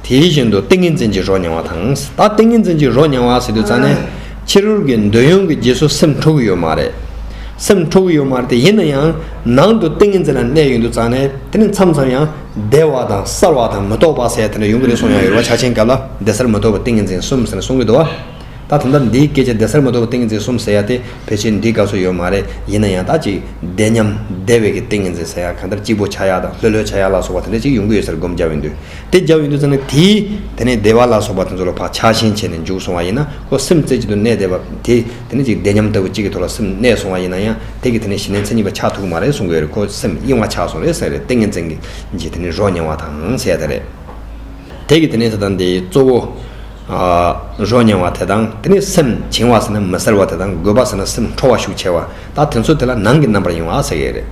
དེ་བཞིན་དུ་ཏིང་ངེ་འཛིན་གྱི་རོ་མྱང་བ་དང་། ད་ཏིང་ངེ་འཛིན་གྱི་རོ་མྱང་བ་ཟེར་དུས་ཙང་ནས། ཕྱི་རོལ་གྱི་འདོད་ཡོན་གྱི་རྗེས་སུ་སེམས་འཕྲོ་གི་ཡོད་མ་རེད། སེམས་འཕྲོ་གི་ཡོད་མ་རེད་དེ། ཡིན་ན་ཡང་ནང་དུ་ཏིང་ངེ་འཛིན་ལ་གནས་ཡོང་དུས་ཙང་ནས། དེ་ནི་མཚམས་མཚམས་ཡང་བདེ་བ་དང་གསལ་བ་དང་མི་རྟོག་པ་ཟེར་ཡ་དེ་འདྲ་ཡོང་གི་རེད་གསུངས་ཡ་ཡོད་རེད་པ། ཕྱག་ཆེན་སྐབས་ལ་བདེ་གསལ་མི་རྟོག་པའི་ཏིང་ངེ་འཛིན་གསུམ་ཟེར་ནས་གསུང་གི་འདུག་པ། ད་ད་ལྟ་འདིའི་སྐད་ཆ་བདེ་གསལ་མི་རྟོག་པའི་ཏིང་ངེ་འཛིན་གསུམ་ཟེར་ཡ་དེ་ཕལ་ཆེར་འདིའི་སྐབས་སུ་ཡོད་མ་རེད། ཡིན་ན་ཡང་ད་ཅིག་བདེ་ཉམས་བདེ་བའི་གི་ཏིང་ངེ་འཛིན་ཟེར་ཡ། གང་ལྟར་སྐྱིད་པོ་ཆགས་ཡ་དང་ལྷོད་ལྷོད་ཆགས་ཡ་ལ་སོགས་པ་དེ་འདྲ་ཅིག་ཡོང་གི་ཡོད་ཟེར་སྒོམ་རྒྱབ་ཡོང་དུས། དེ་རྒྱབ་ཡོང་དུས་ཙང་ནས་དེའི་དེ་ནས་བདེ་བ་ལ་སོགས་པ་དེ་ཚོ་ལ་ཕར་ཆགས་ཞེན་བྱས་ནས་འཇུག་སོང་བ་ཡིན་ན། ཁོ་སེམས་རྩེ་གཅིག་ཏུ་གནས་བསྡད་པ་དེ་དེ་ནས་ཅིག་བདེ་ཉམས་ལྟ་བུ་གཅིག་གི་ཐོག་ལ་སེམས་གནས་སོང་བ་ཡིན་ན་ཡང་། དེ་གིས་དེ་ནས་གཞི་གནས་མཚན་ཉིད་པ་ཆགས་ཐུབ་ཀྱི་མ་རེད་གསུང་གི་ཡོད་རེད། ཁོ་སེམས་གཡེང་བ་ཆགས་སོང་རེད་ཟེར་རེད། ཏིང་ངེ་འཛིན་གྱི་གྱི་དེ་ནས་རོ་མྱང་བ་དང་ཟེར་ཡ་དེ་རེད། དེ་གི་དེ་ནས་ད་ལྟ་འདི་གཙོ་བོ། ཨ། རོ་མྱང་བ་དེ་དང་། དེ་ནས་སེམས་བྱིང་བ་ཟེར་ན་མི་གསལ་བ་དེ་དང་། རྒོད་པ་ཟེར་ན་སེམས་འཕྲོ་བ་ཤུགས་ཆེ་བ། ད་དེ་ཚོ་དེ་ལ་ནང་གི་རྣམ་པར་གཡེང་བ་ཟེར་གྱི་རེད།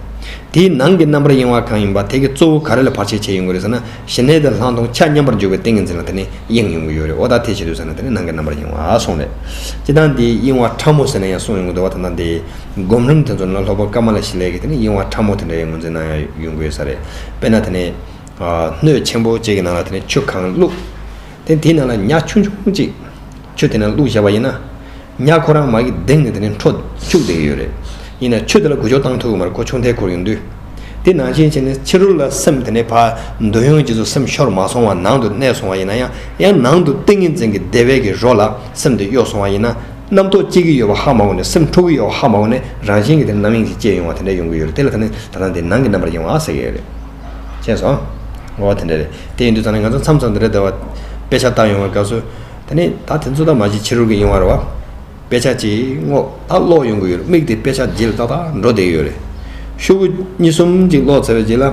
དེའི་ནང་གི་རྣམ་པར་གཡེང་བ་གང་ཡིན་པ་དེ་གི་གཙོ་བོ་ག་རེ་ལ་བར་ཆད་བྱེད་ཡོང་གི་རེད་ཟེར་ན། གཞི་གནས་དེ་བླང་དོར་ཆ་མཉམ་པར་འཇོག་པའི་ཏིང་ངེ་འཛིན་ལ་དེ་ནས་གཡེང་ཡོང་གི་ཡོད་རེད། འོ་ད་དེ་བྱེད་དུས་ཟེར་ན་དེ་ནས་ནང་གི་རྣམ་པར་གཡེང་བ་གསུངས་རེད། སྤྱིར་བཏང་འདི་གཡེང་བ་ཕྲ་མོ་ཟེར་ན་ཡང་གསུངས་ཡོང་གི་འདུག་པ། ད་ལྟ་འདི་སྒོམ་རིམ་དེ་ཚོ་ནང་སློབ་དཔོན་ཀ་མ་ལ་ཤཱི་ལའི་གི་དེ་ནས་གཡེང་བ་ཕྲ་མོ་དེ་འདྲ་ཡང་ངོས་འཛིན་གནང་ཡ་ཡོང་གི་ཡོད་ས་རེད། དཔེར་ན་དེ་ནས། ཨ། སྣོད་ཆེན་པོ་གཅིག་གི་ནང་ལ་དེ་ནས་ཆུ་གང་བླུགས། དེ་དེའི་ནང་ལ་ཉ་ཆུང་ཆུང་གཅིག་ཆུ་དེ་ནང་བླུགས་བཞག་པ་ཡིན་ན། ཉ་ཁོ་རང་མ་གི་གདེང་ནས་དེ་ནས་འཕྲོ་བཅུག་བསྡད་ཀྱི་ཡོད་རེད། ཡིན་ན་ཆུ་དེ་ལ་འགུལ་སྐྱོད་བཏང་ཐུབ་ཀྱི་མ་རེད། ཁོ་ཆུང་ཐལ་འཁོར་ཡོང་དུས། དེ་ནང་བཞིན་བྱས་ནས་ཕྱི་རོལ་ལ་སེམས་དེ་ནས་ཕར་འདོད་ཡོན་གྱི་ཚུལ་སེམས་ཤོར་མ་སོང་བ་ནང་དུ་གནས་སོང་བ་ཡིན་ན་ཡང་། ཡང་ནང་དུ་ཏིང་ངེ་འཛིན་གྱི་བདེ་བའི་གི་རོ་ལ་སེམས་དེ་གཡོ་སོང་བ་ཡིན་ན། རྣམ་རྟོག་སྐྱེ་གི་ཡོད་པ་ཧ་མ་གོ་ནས། སེམས་འཕྲོ་གི་ཡོད་པ་ཧ་མ་གོ་ནས། རང་བཞིན་གྱིས་དེ་རྣམ་གཡེང་ཞིག་སྐྱེ་ཡོང་བ་དེ་འདྲ་ཡོང་གི་ཡོད་རེད། དེ་ལ་ད་ནི་ད་ལྟ་འདི་ནང་གི་རྣམ་པར་གཡེང་བ་ཟེར་གྱི་ཡོད་རེད། ཤེས་སོང་། འོ་དེ་འདྲ་རེད། དེ་ཡིན་དུས་ཙང་ནས་ང་ཚོ་མཚམས་མཚམས་འདི་འདྲ་འདྲ་བ་དཔེ་ཆ་བལྟ་ཡོང་བའི་སྐབས་སུ། དེ་ནས་ད་དེ་ཚོ་ད་མ་གཞི་ཕྱི་རོལ་གྱི་གཡེང་བ་རེད་བ། དཔེ་ཆ་ཅིག་བསྔོག་ད་ཀློག་ཡོང་གི་ཡོད་རེད། མིག་དེ་དཔེ་ཆ་རྗེས་ལ་ཏག་ཏག་འགྲོ་བསྡད་ཀྱི་ཡོད་རེད། ཤོག་གུ་གཉིས་གསུམ་ཅིག་ཀློག་ཚར་བའི་རྗེས་ལ།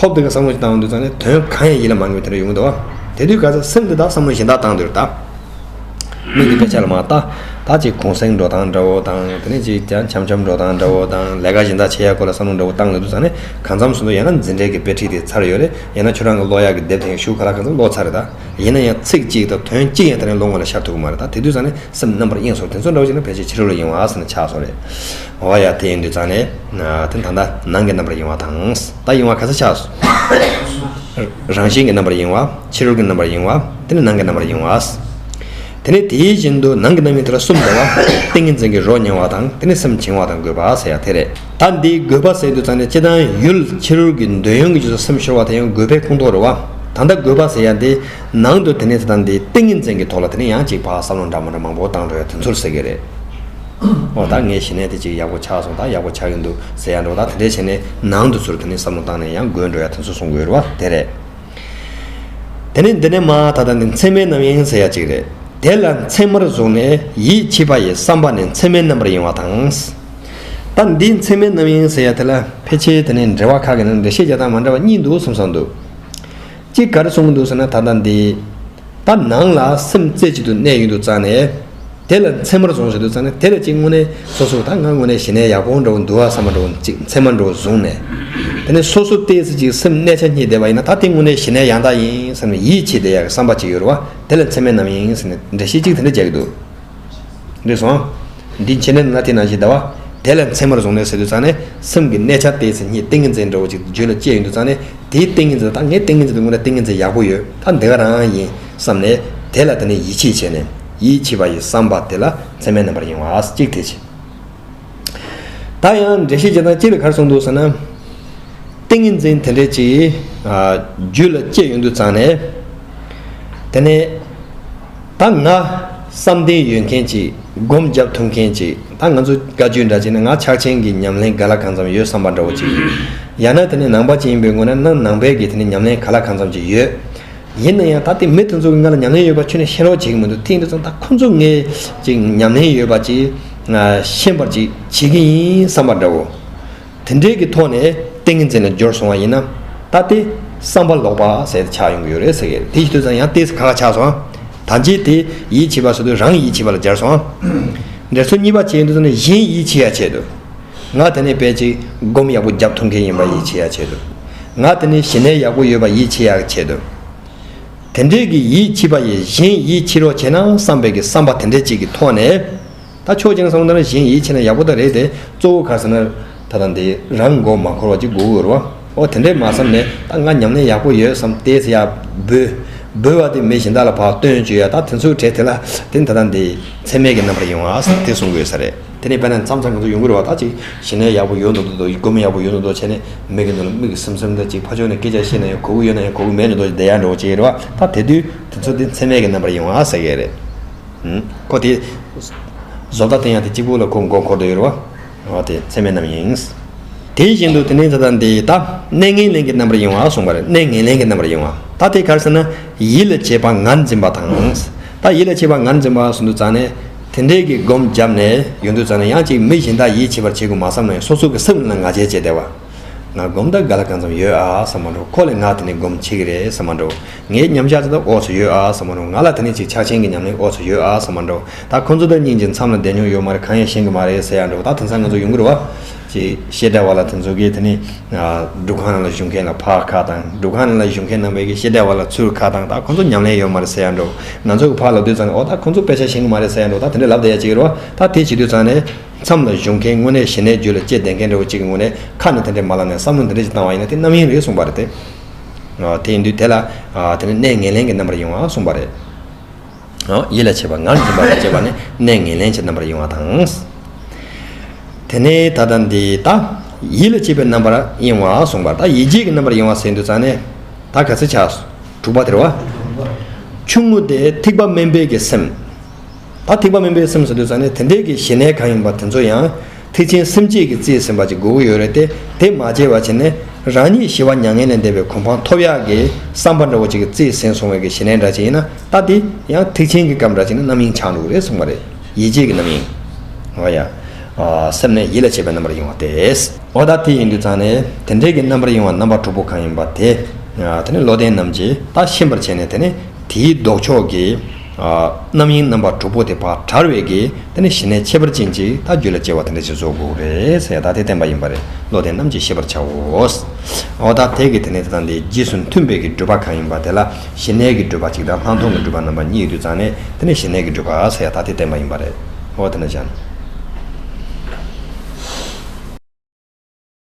ཧོབ་དེ་ག་བསམ་བློ་ཞིག་བཏང་ཡོང་དུས་ཙང་ནས་དོན་གང་ཡང་ཡིད་ལ་མ་འགྱུར་བ་དེ་འདྲ་ཡོང་གི་འདུག་བ། དེ་དུས་ག་ཚོད་སེམས་དེ་དག་བསམ་བློ་གཞན་དག་བཏང་འདུག་ད། མིག་གིས་དཔེ་ཆ་ལ་མ་ལྟ། ད་ཅིག་གུང་སེང་འགྲོ་སྟངས་འདྲ་བོ་དང་། དེ་ནས་ཅིག་ཀྱང་འཆམ་འཆམ་འགྲོ་སྟངས་འདྲ་བོ་དང་། ལས་ཀ་གཞན་དག་བྱེད་ཡ་སྐོར་ལ་བསམ་བློ་འདྲ་བོ་བཏང་ཡོང་དུས་ཙང་ནས། གང་འཚམ་སོང་དུས་ཡང་ན་འཛིན་གྲྭའི་གི་དཔེ་ཁྲིད་དེ་ཚར་ཡོད་རེད། ཡང་ན་ཁྱོད་རང་གི་ཀློག་ཡ་གི་དེབ་དེ་ཡང་ཤོག་གུ་ག་ལ་གང་འཚམ་ཀློག་ཚར་རེད་ད། ཡིན་ན་ཡང་ཚིག་གཅིག་དང་དོན་གཅིག་ཡང་དེ་ནས་བློ་ངོ་ལ་ཤར་ཐུབ་ཀྱི་མ་རེད་ད། དེ་དུས་ཙང་ནས་སེམས་རྣམ་པར་གཡེང་སོང་། དེ་ཚོ་འདྲ་བོ་བྱས་ན་ཕལ་ཆེར་ཕྱི་རོལ་ལ་གཡེང་བ་ཟེར་ནས་ཆགས་སོང་རེད། འོ་ཡ། དེ་ཡིན་དུས་ཙང་ནས། དེ་ད་ལྟ་ནང་གི་རྣམ་པར་གཡེང་བ་དང་། ད་གཡེང་བ་ག་ཚོད་ཆགས་སོང་། རང་བཞིན་གྱི་རྣམ་པར་གཡེང་བ། ཕྱི་རོལ་གྱི་རྣམ་པར་གཡེང་བ། དེ་ནས་ནང་གི་རྣམ་པར་གཡེང་བ། དེ་ནས་དེ་བཞིན་དུ་ནང་གི་རྣམ་གཡེང་དེ་ལ་གསུམ་འདུག་བ། ཏིང་ངེ་འཛིན་གྱི་རོ་མྱང་བ་དང་། དེ་ནས་སེམས་བྱིང་བ་དང་རྒོད་པ་ཟེར་ཡ་དེ་རེད། ད་འདི་རྒོད་པ་ཟེར་དུས་ཙང་ནས་སྤྱིར་བཏང་ཡུལ་ཕྱི་རོལ་གྱི་འདོད་ཡོན་གྱི་རྗེས་སུ་སེམས་ཤོར་བ་དེ་ཡང་རྒོད་པའི་ཁོངས་གཏོགས་རེད་བ། ད་ལྟ་རྒོད་པ་ཟེར་ཡ་དེ་ནང་དུ་དེ་ནས་ད་ལྟ་འདི་ཏིང་ངེ་འཛིན་གྱི་ཐོག་ལ་དེ་ནས་ཡང་ཅིག་ཕར་བསམ་བློ་འདྲ་མི་འདྲ་མང་པོ་བཏང་འགྲོ་ཡ་དེ་ཚོར་ཟེར་གྱི་རེད། འོ་ད་ངའི་ཞི་གནས་དེ་ཅིག་ཡག་པོ་ཆགས་སོང་། ད་ཡག་པོ་ཆགས་ཀྱི་འདུག་ཟེར་ཡ་འདྲ་བོ། ད་དེ་འདྲས་བྱས་ནས་ནང་དུ་ཚུར་དེ་ནས་བསམ་བློ་བཏང་ནས་ཡང་རྒོད་འགྲོ་ཡ་དེ་ཚོ་གསུང་གི་ཡོད་རེད་བ། དེ་རེད། དེ་ནས་འདི་ནས་མ་ད་ལྟ་འདི་མཚན་མའི་རྣམ་གཡེང་ཟེར་ཡ་ཅིག་རེད། དེ་ལ་མཚན་མར་བཟུང་ནས་ཡིད་ཆེས་པ་ཡི་བསམ་པ་ནི་མཚན་མའི་རྣམ་པར་གཡེང་བ་དང་། ད་འདིའི་མཚན་མའི་རྣམ་གཡེང་ཟེར་ཡ་དེ་ལ་ཕལ་ཆེར་དེ་ནས་འགྲེལ་པ་ཁག་གི་ནང་འགྲེལ་བཤད་རྒྱག་སྟངས་མ་འདྲ་བ་གཉིས་འདུག་བསམ་བསམ་འདུག་གཅིག་ག་རེ་གསུང་གི་འདུག་ཟེར་ན། ད་ལྟ་འདི་ ད་ནང་ལ་སེམས་རྩེ་གཅིག་ཏུ་གནས་ཡོང་དུས་ཙང་ནས། དེ་ལ་མཚན་མར་བཟུང་ཞེས་དུས་ཙང་ནས། དེ་ལ་ཅིག་དངོས་གནས་སོ་སོ་ད་ང་དངོས་གནས་ཞི་གནས་ཡག་པོ་འདྲ་བོ་འདུག་བསམ་པ་འདྲ་བོ་ཅིག་མཚན་མ་འདྲ་བོ་བཟུང་ནས། དེ་ནས་སོ་སོ་ཏོག་ཙམ་ཅིག་སེམས་གནས་ཆ་རྙེད་བསྡད་པ་ཡིན་ན། ད་དེ་དངོས་གནས་ཞི་གནས་ཡང་དག་ཡིན་བསམ་ནས་ཡིད་ཆེས་བསྡད་ཡག་གི་བསམ་པ་ཅིག་ཡོད་རེད་བ། དེ་ལ་མཚན་མའི་རྣམ་གཡེང་ཟེར་ནས་འགྲེལ་བཤད་ཅིག་དེ་འདྲ་རྒྱག་གི་འདུག་རེད་སོང་། འདི་འཆད་ནས་ན་དེ་ནང་བཞིན་ཟླ་བ། དེ་ལ་མཚན་མར་བཟུང་ནས་ཟེར་དུས་ཙང་ནས། སེམས་ཀྱི་གནས་ཆ་ཏོག་ཙམ་རྙེད། ཏིང་ངེ་འཛིན་འདྲ་བོ་ཅིག་རྒྱུད་ལ་སྐྱེས་ཡོང་དུས་ཙང་ནས། དེའི་ཏིང་ངེ་འཛིན་ད་ངའི་ཏིང་ངེ་འཛིན་དེ་དངོས་གནས་ཏིང་ངེ་འཛིན་ཡག་པོ་ཡོད། ད་འདི་ག་རང་ཡིན་བསམ་ནས། དེ་ལ་དེ་ནས་ཡིད་ཆེས་བྱས་ནས། ཡིད་ཆེས་པ་ཡི་བསམ་པ་དེ་ལ་མཚན་མའི་རྣམ་པར་གཡེང་བ་གཅིག་དེ་བྱས། ད་ཡང་འགྲེལ་བཤད་བྱས་ན་གཅིག་ལ་ག་རེ་གསུངས་འདུག་ཟེར་ན། ཏིང་ངེ་འཛིན་དེ་འདྲས་ཅིག་ཨ་རྒྱུད་ལ་སྐྱེས་ཡོང་དུས་ཙང་ནས། དེ་ནས་ད་ང་བསམ་གཏན་ཡོད་མཁན་ཅིག་སྒོམ་རྒྱབ་ཐུབ་མཁན་ཅིག་ད་ང་ཚོ་བཀའ་བརྒྱུད་འདྲ་བྱས་ན་ང་ཕྱག་ཆེན་གྱི་ཉམས་ལེན་ག་ལ་གང་འཚམ་ཡོད་བསམ་པ་འདྲ་བོ་ཅིག་ཡང་ན་དེ་ནས་ནང་པ་ཅིག་ཡིན་པའི་ངོས་ནས་ནང་ནང་པའི་གི་དེ་ནས་ཉམས་ལེན་ག་ལ་གང་འཚམ་ཅིག་ཡོད། ཡིན་ན་ཡང་ད་དེ་མི་དེ་ཚོ་གི་ང་ལ་ཉམས་ལེན་ཡོད་པ་ཁྱོན་ནས་ཤེས་རོགས་བྱེད་ཀྱི་མི་འདུག་དེ་ཡིན་དུས་ཙང་ད་ཁོ་ཚོ་ངས་ཅིག་ཉམས་ལེན་ཡོད་པ་ཅིག་ཤེས་པར་ཅིག་བྱེད་ཀྱི་ཡིན་བསམ་པ་འདྲ་བོ། དེ་འདྲའི་གི་ཐོག་ནས་ཏིང་ངེ་འཛིན་ལ་འབྱོར་སོང་བ་ཡིན་ན། ད་དེ་བསམ་པ་ལོག་པ་ཟེར་ཆགས་ཡོང་གི་ཡོད་རེད་ཟེར་གི་རེད། དེ་ཡིན་དུས་ཙང་ཡང་ཏོག་ཙམ་ཁག་ཁག་ཆགས་སོང་། ད་ཅི་དེ་ཡིད་ཆེས་པ་ཟེར་དུས་རང་ཡིད་ཆེས་པ་ལ་སྦྱར་སོང་། འགྲེལ་ཚུལ་གཉིས་པ་བྱས་ཡོང་དུས་ཙང་ནས་གཞན་ཡིད་ཆེས་ཡ་ཆེད་དུ། ང་དེ་ནས་དཔེ་ཅིག་སྒོམ་ཡག་པོ་རྒྱབ་ཐུབ་མཁན་ཡིན་པ་ཡིད་ཆེས་ཡ་ཆེད་དུ། ང་དེ་ནས་ཞི་གནས་ཡག་པོ་ཡོད་པ་ཡིད་ཆེས་ཡ་ཆེད་དུ། དེ་འདྲའི་གི་ཡིད་ཆེས་པ་ཡིས་གཞན་ཡིད་ཆེས་རོགས་བྱས་ན་བསམ་པའི་གི་བསམ་པ་དེ་འདྲའི་ཅིག་གི་ཐོག་ནས། ད་ཕྱོགས་གཅིག་ནས་བསམ་ན་གཞན་ཡིད་ཆེས་ན་ཡག་པོ་ད་རེད་དེ། གཙོ་བོ་ག་རེ་ཟེར་ན། ད་ལྟ་འདི་རང་མགོ་མ་འཁོར་བ་ཅིག་དགོས་ཀྱི་ཡོད་རེད་བ། ཨོ་དེ་འདྲས་མ་བསམ་ནས་ད་ང་ཉམས་ལེན་ཡག་པོ་ཡོད་བསམ་ཏོག་ཙམ་ཡ་འབུལ། འབུལ་བ་དེ་མི་གཞན་དག་ལ་ཕར་སྟོན་བཅུག་ཡ། ད་དེ་ཚོའི་གྲས་དེ་ལ་དེ་ད་ལྟ་འདི་མཚན་མའི་གི་རྣམ་པར་གཡེང་བ་ཟེར་དེ་གསུང་གི་ཡོད་ས་རེད། དེ་ནས་དཔེར་ན་མཚམས་མཚམས་ང་ཚོ་ཡོང་གི་རེད་བ། ད་ཅིག་ཞི་གནས་ཡག་པོ་ཡོད་མདོག་མདོག་སྒོམ་ཡག་པོ་ཡོད་མདོག་མདོག་བྱས་ནས་མིག་གི་ནང་ལ་མིག་གིས་ཟིམ་ཟིམ་ད་ཅིག་ཕར་ཕྱོགས་ནས་སྐད་ཆ་བཤད་ན་ཡང་གོ་གི་ཡོད་ན་ཡང་གོ་གི་མེད་མདོག་མདོག་ཅིག་བསྡད་ཡ་འདྲ་བོ་ཅིག་རེད་བ། ད་དེ་དུས་དེ་ཚོ་དེ་མཚན་མའི་གི་རྣམ་པར་གཡེང་བ་ཟེར་གི་རེད། ཧུམ། ཁོ་དེ་བཟོ་ལྟ་བསྟན་ཡ་དེ་གཅིག་པུ་ལ་ཁོ་མགོ་འཁོར་དུ་ཡོད་རེད་བ། འོ་དེ་མཚན་མའི་རྣམ་གཡེང་། དེ་བཞིན་དུ་དེ་ནས་ད་ལྟ་འདི་ད་གནས་ངན་ལེན་གྱི་རྣམ་པར་གཡེང་བ་གསུངས་པ་རེད། གནས་ངན་ལེན་གྱི་རྣམ་པར་གཡེང་བ། ད་དེ་ག་རེ་ཟེར་ན་ཡིད་ལ་བྱེད་པ་ངར་འཛིན་པ་དང་། ད་ཡིད་ལ་བྱེད་པ་ངར་འཛིན་པ་གསུངས་དུས་ཙང་ནས། དེ་འདྲའི་གི་སྒོམ་བརྒྱབ་ནས་ཡོང་དུས་ཙང་ནས་ཡང་ཅིག་མི་གཞན་དག་ཡིད་ཆེས་པར་བྱེད་དགོས་མ་བསམ་ན་ཡང་སོ་སོ་གི་སེམས་ལ་ང་རྒྱལ་བྱས་བསྡད་པ། ང་སྒོམ་ད་ག་ལ་གང་འཚམ་ཡོད་ཨ་བསམ་མ་འགྲོ། ཁོ་ལས་ང་དེ་ནས་སྒོམ་བྱེད་ཀྱི་རེད་བསམ་མ་འགྲོ། ངའི་མཉམ་བཞག་དེ་ད་ཨོ་ཚོ་ཡོད་ཨ་བསམ་མ་འགྲོ། ང་ལ་དེ་ནས་ཅིག་ཕྱག་ཆེན་གྱི་ཉམས་ལེན་ཨོ་ཚོ་ཡོད་ཨ་བསམ་མ་འགྲོ། ད་ཁོ་ཚོ་ད་སྙིང་རྗེ་མཚམས་ལ་བསྡད་མྱོང་ཡོད་མ་རེད། གང་ཡང་ཤེས་ཀྱི་མ་རེད་ཟེར་ཡ་འགྲོ། ད་དེང་སང་ང་ཚོ་ཡོང་གི་རེད་བ། ཅིག་བཤད་གྲྭ་བ་ལ་དེ་ཚོ་གིས་དེ་ནས་སྒྲུབ་ཁང་ནང་ལ་བཞུགས་མཁན་ལ་ཕར་ཁ་བཏང་། སྒྲུབ་ཁང་ནང་ལ་བཞུགས་མཁན་རྣམ་པས་ཀྱིས་བཤད་གྲྭ་བ་ལ་ཚུར་ཁ་བཏང་། ད་ཁོ་ཚོ་ཉམས་ལེན་ཡོད་མ་རེད་ཟེར་ཡ་འགྲོ། ང་ཚོ་གིས་ཕར་ལབ་དུས་ཙང་ནས་ཨོ་ད་ཁོ་ཚོ་དཔེ་ཆ་ཤེས་ཀྱི་མ་རེད་ཟེར་ཡ་འགྲོ། ད་དེ་འདྲས་ལབ་བསྡད་ཡ་ཅིག་རེད་བ། ད་དེ་བྱེད་དུས་ཙང་ནས། མཚམས་ལ་བཞུགས་མཁན་དངོས་གནས་ཞི་གནས་རྒྱུད་ལ་སྐྱེས་བསྡད་མཁན་འདྲ་བོ་གཅིག་གི་ངོས་ནས་ཁ་ནས་དེ་འདྲས་མ་ལབ་ནས་བསམ་བློ་འདི་འདྲས་ཅིག་བཏང་བ་ཡིན་ན་དེ་རྣམ་གཡེང་རེད་གསུངས་པ་རེད་དེ། ཨ་དེ་ཡིན་དུས་དེ་ལ་ཨ་དེ་ནི་གནས་ངན་ལེན་གྱི་རྣམ་པར་གཡེང་བ་གསུངས་པ་རེད། ཨ་ཡིད་ལ་བྱེད་པ་ངར་འཛིན་པ་དང་བཅས་པ་ནི་གནས་ངན་ལེན་གྱི་རྣམ་པར་གཡེང་བ་དང་། དེ་ནས་ད་ལྟ་འདི་ད་ཡིད་ལ་བྱེད་པའི་རྣམ་པར་གཡེང་བ་གསུངས་པ། ད་ཡིད་བྱེད་ཀྱི་རྣམ་པར་གཡེང་བ་ཟེར་དུས་ཙང་ནས་ད་ག་ཚོད་ཆགས། དྲུག་པ་དེ་རེད་བ། ཆུང་ངུ་སྟེ་ཐེག་པ་དམན་པའི་གི་སེམས། ད་ཐེག་པ་དམན་པའི་སེམས་ཟེར་དུས་ཙང་ནས་དེ་འདྲའི་གི་ཞི་གནས་གང་ཡིན་པ་དེ་ཚོ་ཡང་ཐེག་ཆེན་སེམས་བསྐྱེད་ཀྱིས་རྩིས་ཟིན་པ་ཅིག་དགོས་ཀྱི་ཡོད་རེད་དེ། དེ་མ་བྱས་པ་བྱས་ནས་རང་ཉིད་ཞི་བ་མྱ་ངན་ལས་འདས་པའི་གོ་འཕང་ཐོབ་ཡག་གི་བསམ་པ་འདྲ་བོ་ཅིག་གིས་རྩིས་ཟིན་སོང་བའི་གི་ཞི་གནས་འདྲ་ཅིག་ཡིན་ན། ད་དེ་ཡང་ཐེག་ཆེན་གྱི་སྐབས་འདྲ་ཅིག་ན་རྣམ་གཡེང་ཆགས་འགྲོ་གི་རེད་གསུངས་པ་རེད། ཡིད་བྱེད་ཀྱི་རྣམ་གཡེང་། འོ་ཡ། ཨ་སེམས་ནི་ཡིད་ལ་བྱེད་པའི་རྣམ་པར་གཡེང་བ་སྟེ། འོ་ད་དེ་ཡིན་དུས་ཙང་ནས་དེ་འདྲའི་གི་རྣམ་པར་གཡེང་བ་རྣམ་པ་དྲུག་པོ་གང་ཡིན་པ་དེ། ཨ་དེ་ནི་བློ་ལྡན་རྣམས་ཀྱིས་ད་ཤེས་པར་བྱས་ནས་དེ་ནི། དེའི་ལྡོག་ཕྱོགས་ཀྱི་ཨ་རྣམ་གཡེང་རྣམ་པ་དྲུག་པོ་དེ་ཕར་བྲལ་བའི་གི་དེ་ནི་ཞི་གནས་ཁྱད་པར་ཅན་གྱི་ད་རྒྱུད་ལ་སྐྱེ་བ་དེ་འདྲ་ཞིག་བཟོ་དགོས་རེད་ཟེར་ད་དེ་བསྟན་པ་ཡིན་པ་རེད། བློ་ལྡན་རྣམས་ཀྱིས་ཤེས་པར་བྱའོ། འོ་ད་དེ་གི་དེ་ནི་ད་འདི་རྗེས་སུ་མཐུན་པའི་གི་སྒྲུབ་པ་གང་ཡིན་པ་དེ་ལ་ཞི་གནས་ཀྱི་སྒྲུབ་པ་གཅིག་དང་ལྷག་མཐོང་གི་སྒྲུབ་པ་རྣམ་པ་གཉིས་ཡོད་དུས་ཙང་ནས་དེ་ནི་ཞི་གནས་ཀྱི་སྒྲུབ་པ་ཟེར་ད་དེ་བསྟན་པ་ཡིན་པ་རེད། འོ་དེ་ནི་བྱས།